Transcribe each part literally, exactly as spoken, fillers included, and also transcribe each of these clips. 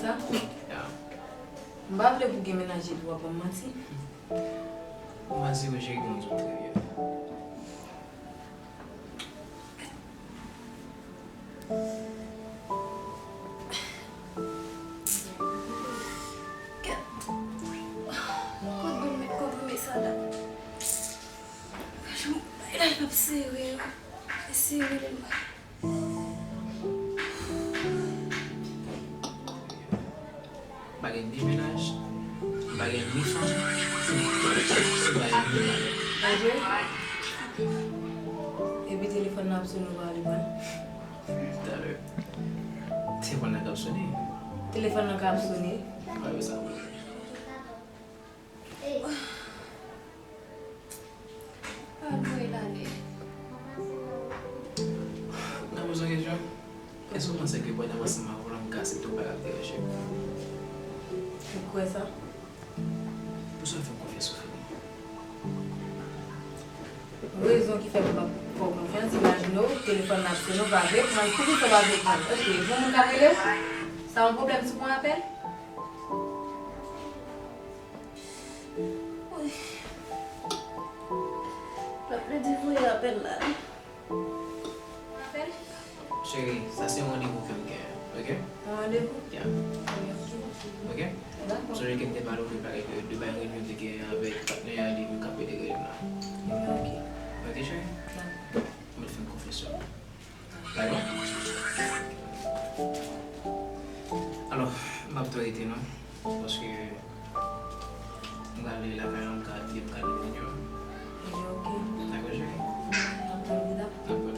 Sa? Ya. M pa vle pou gen mennaj epi w ap ban m manti. M asire w cheri, gen moun sou trè byen. Kèt. Kot bon met konprime sa la? Kachou, bay la, l ap sere. Li sere, li. M pa gen ni mennaj, m pa gen ni fanm, m pa gen ni mari. Adye? Epi telefòn nan ap sone, ou pa ale pran l? Talè. Telefòn nan k ap sone. Telefòn nan k ap sone. M pa wè sa. Anmwey, Lale. Nan poze yon kesyon. Èske w panse ke pandan m ansanm avè w la, m ka aksepte yon bagay k ap deranje w? Ou kwè sa? Poukisa w fè m konfyans sou fini? Rezon ki fè m p ap fè w konfyans, imajine w, telefòn nan ap sone, w pa vle pran l. Poukisa w pa vle pran l? Oke, yon moun k ap rele w? Sa yon pwoblèm si w pran apèl? Woy. L ap plede voye apèl la. Apèl? Cheri, sa se yon randevou ke m genyen, oke? Yon randevou? Ya. Oke. Oke? Dakò. Sonje ke m te pale w de bagay ke, de bagay reyinyon m te genyen avèk patnè a, li menm k ap plede rele m la. Oke. Oke, cheri? Dakò. Mwen fè m konfyans sou ou. Dakò? Alò, m p ap twò rete non, paske m prale lakay la, m ka, m ka reyinyon. Ebyen, oke. Dakò, cheri? M ap tann ou la. Dakò.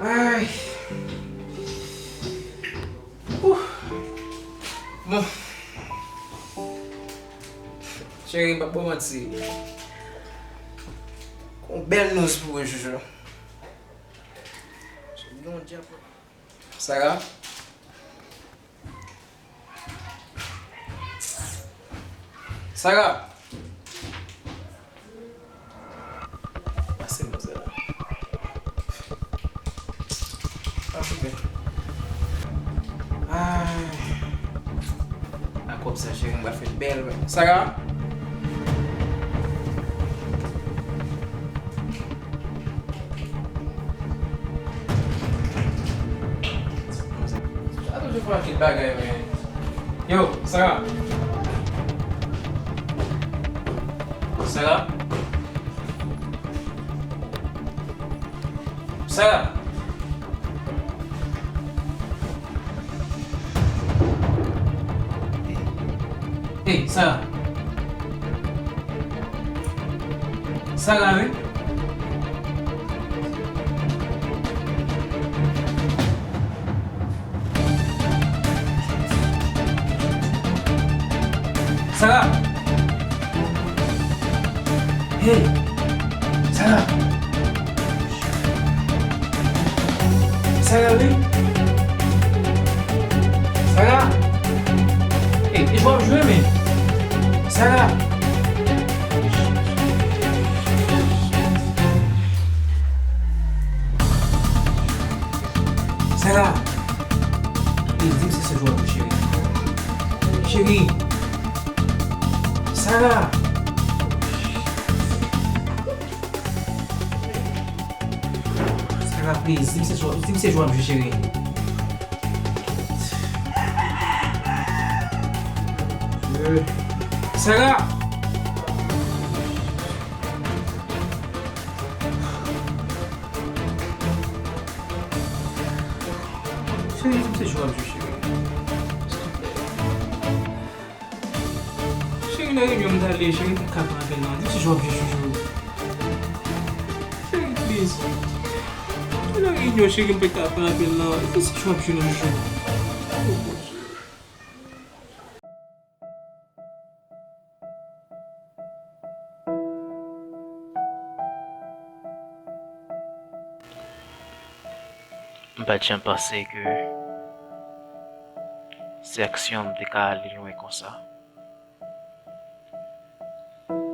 Ay. Ouh. Bon. Cheri, m p ap ba w manti. Yon bèl news pou ou, Jojo. Yon djab. Sara? Sara! Pase manzè la. Pase byen. Ay. A kòb sa, cheri, m pral fè bèl. Sara? Sa toujou fè anpil bagay, men. Yo, Sara. Sara. Sara. Hey, Sara. Sara, wi. Sara! Hey! Sara! Sara, wi! Sara! Hey, e jwe w ap jwe, men! Sara! Sara! Hey, di m si se jwe w ap jwe, cheri. Cheri! Sara! Sara, please, di m se jwe, di m se jwe w ap jwe, cheri. Sarah! Cheri, di m se jou w ap jwe, cheri. Silvouplè. Cheri, nan reyinyon m t ale, cheri, m pa ka pran apèl nan. Di m se jou w ap jwe, chouchou. Cheri, please. Nan reyinyon, cheri, m pa ka pran apèl nan. Di m se jou w ap jwe, non, chouchou. Oh, Bondye. M pa t janm panse ke se aksyon m te ka ale lwen konsa.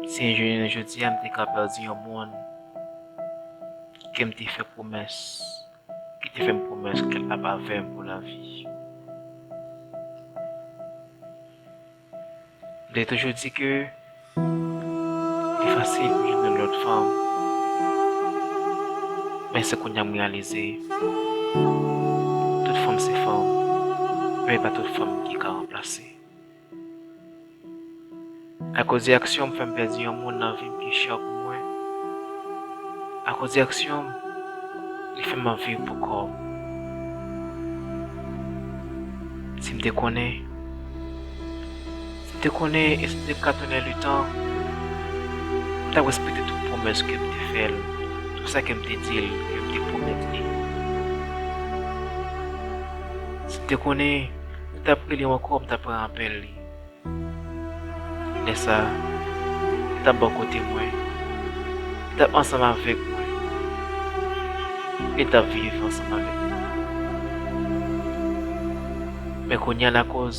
Si jounen jodi a m te ka pèdi yon moun ke m te fè pwomès, ki te fè m pwomès ke l ap avè m pou lavi. M te toujou di ke li fasil pou jwenn yon lòt fanm. Men se kounye a m reyalize, tout fanm se fanm, men pa tout fanm ki ka ranplase. Akoz de aksyon m fè m pèdi yon moun nan vi m ki chè pou mwen. Akoz de aksyon m, li fè m ap viv pou kò m. Si m te konnen, si m te konnen e si m te ka tounen letan, m t ap respekte tout pwomès ke m te fè l, tout sa ke m te di l, ke m te pwomèt li. Si m te konnen, m t ap rele ankò, m t ap pran apèl li. Lè sa a, li t ap bò kote mwen, li t ap ansanm avèk mwen, li t ap viv ansanm avèk mwen. Men kounye a lakòz,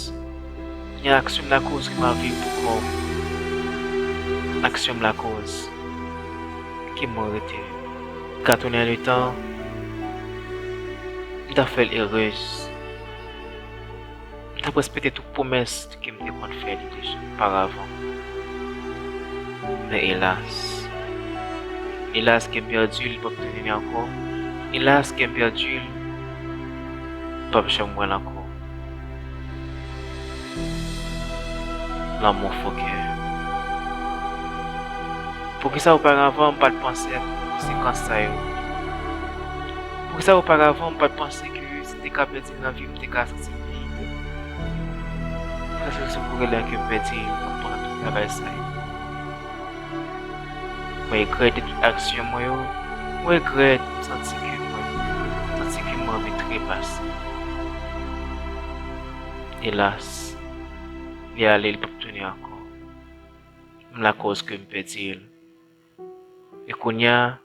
kounye a aksyon m lakòz ke m ap viv pou kò m. Aksyon m lakòz ke mwen rete. Ka tounen letan, m t ap fè l erez. M t ap respekte tout pwomès ke m te konn fè li deja oparavan. Men elas, elas ke m pèdi l, li p ap tounen ankò. Elas ke m pèdi l, m p ap janm wè l ankò. Lanmou fòkè. Poukisa oparavan m pa t panse a tout konsekans sa yo? Poukisa oparavan m pa t panse ke si m te ka pèdi l nan vi m, m te ka santi m pi byen? Prèske se pou rele ke m pèdi l, m ap pran tout bagay sa yo. Mwen regrèt de tout aksyon mwen yo. Mwen regrèt, m santi ke mwen, m santi ke mwen anvi trepase. Elas, li ale, li p ap tounen ankò. M lakòz ke m pèdi l. E kounye a,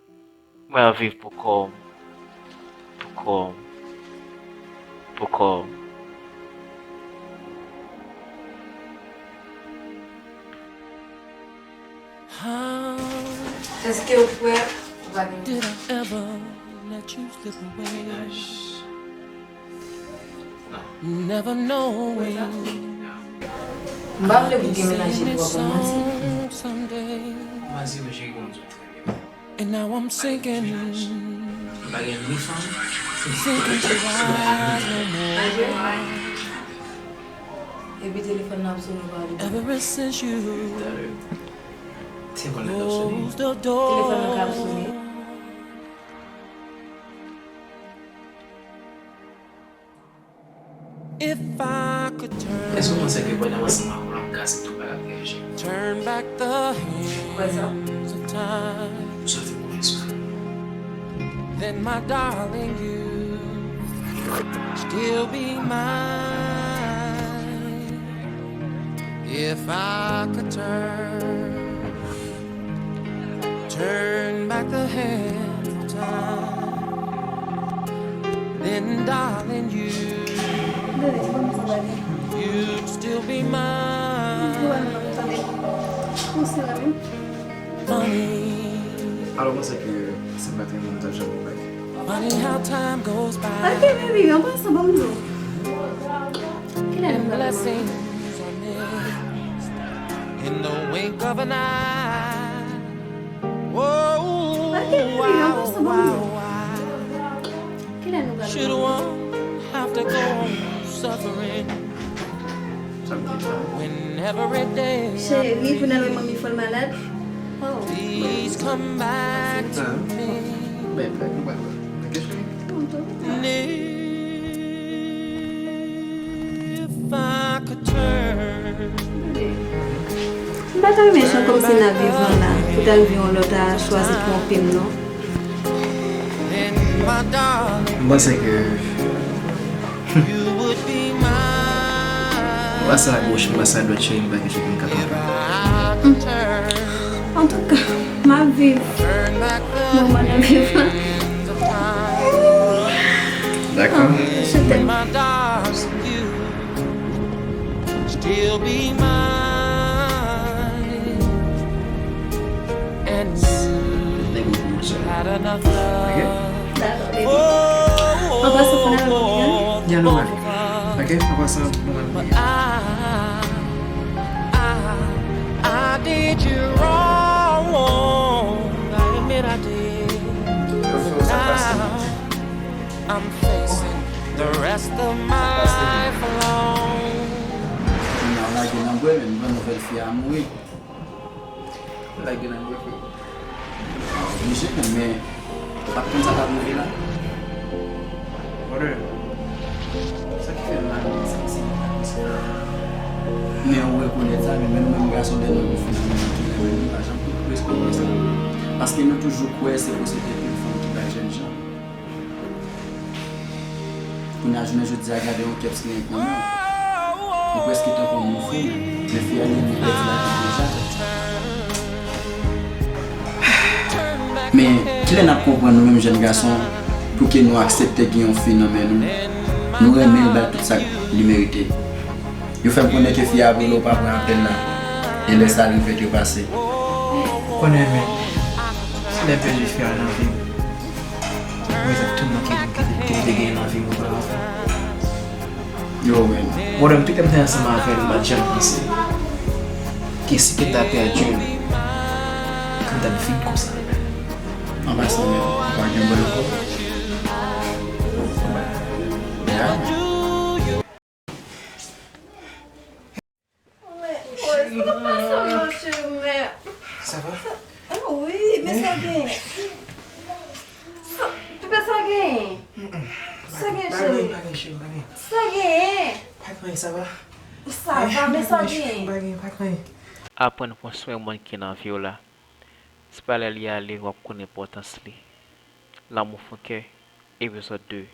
mwen ap viv pou kò m. Pou kò m. Pou kò m. Èske w kwè ou pa gen... Did I ever let you slip away? Never knowing. M pa vle pou gen menaj epi w ap ban m manti. Manti, men cheri, konn sa trè byen. And now I'm sinking, sinking to rise no more. Epi telefòn nan ap sone, w pa vle. Ever since you closed the door. Telefòn nan ka ap sone. If I could turn... Èske w panse ke pandan m ansanm ak ou la, m ka sipòte bagay ki rive? Turn back the hands of time. Ou soti move sou mwen. Then, my darling, you still be mine. If I could turn Turn back the hands of time. Then, darling, you, you'd still be mine. Funny. Alò, mwen panse ke se maten moun ta janm ouvè. Funny how time goes by. Ok, baby, an pasan, ban m dlo. Kilè nou pral nan... In the wink of an eye. Oh, wow, wow, wow. Should one have to go on suffering Cheri, pou nan lwen manmi fò l malad. Oh. Bay blag, nou bay blag. Ok, cheri? M pa ta renmen jan kòmsi n ap viv lan la, pou ta rive yon lòt a chwazi twonpe m non. M panse ke Mwen sa goch, mwen sa dwat cheri, m pa gen cheri m ka twonpe. Antouka, m ap viv moman n ap viv lan. Dakò. Je t'aime. Still be mine. And you Nèg ou pou sa. had enough love. Dakò, baby. An pasan pou nan lòt moun. Ya nou mal. Ok, an pasan pou mwen. I, I, I did you wrong. I admit I did. Yo fè w sa pase. Now I'm facing the rest of my life alone. Kounye a w lage nan bwè, men m pran nouvèl fi a mouri. Lage nan bwè frè. Oblije, men ou pa t konn sa k ap rive la. Brother, sa ki fè m mal, men sa se konsa. Men ou rekonèt sa, men menm nou menm gason de nou, nou finalman nou tou renmen nou, pa janm pran respè pou sa. Paske nou toujou kwè se pou se te pil fanm ki bay jèn jan. Kounye a jounen jodi a gade yon kèps ki gen kòman. Ou prèske tankou yon moun fou. Men fi a li menm pèdi lavi deja. Men kilè n ap konprann nou menm jèn gason pou ke nou aksepte gen yon fi nan men nou, nou renmen l, bay tout sa li merite. Yo fè m konnen ke fi a vle w pa pran apèl la. E lè sa rive trepase. Konnen men, si lè pèdi fi a nan vi m, mwen sa tout moun ki ki ki te gen nan vi m oparavan. Yo men. Mwen menm tout lè m te ansanm avè l, m pa t janm panse ke si ke m ta pèdi l, ke m t ap vin konsa. An pasan men, ou pa gen bòl ankò? Ya. Sa pa? Wi, men sa gen. Sa gen. Sa gen, cheri. Sa gen. Sa va, men sa gen. Aprann pran swen moun ki nan vi w la. Se pa lè li ale w ap konn enpòtans li. Lanmou fon kè, epizòd de,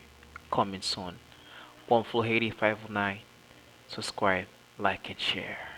coming soon. One Flow Haiti five oh nine, subscribe, like and share.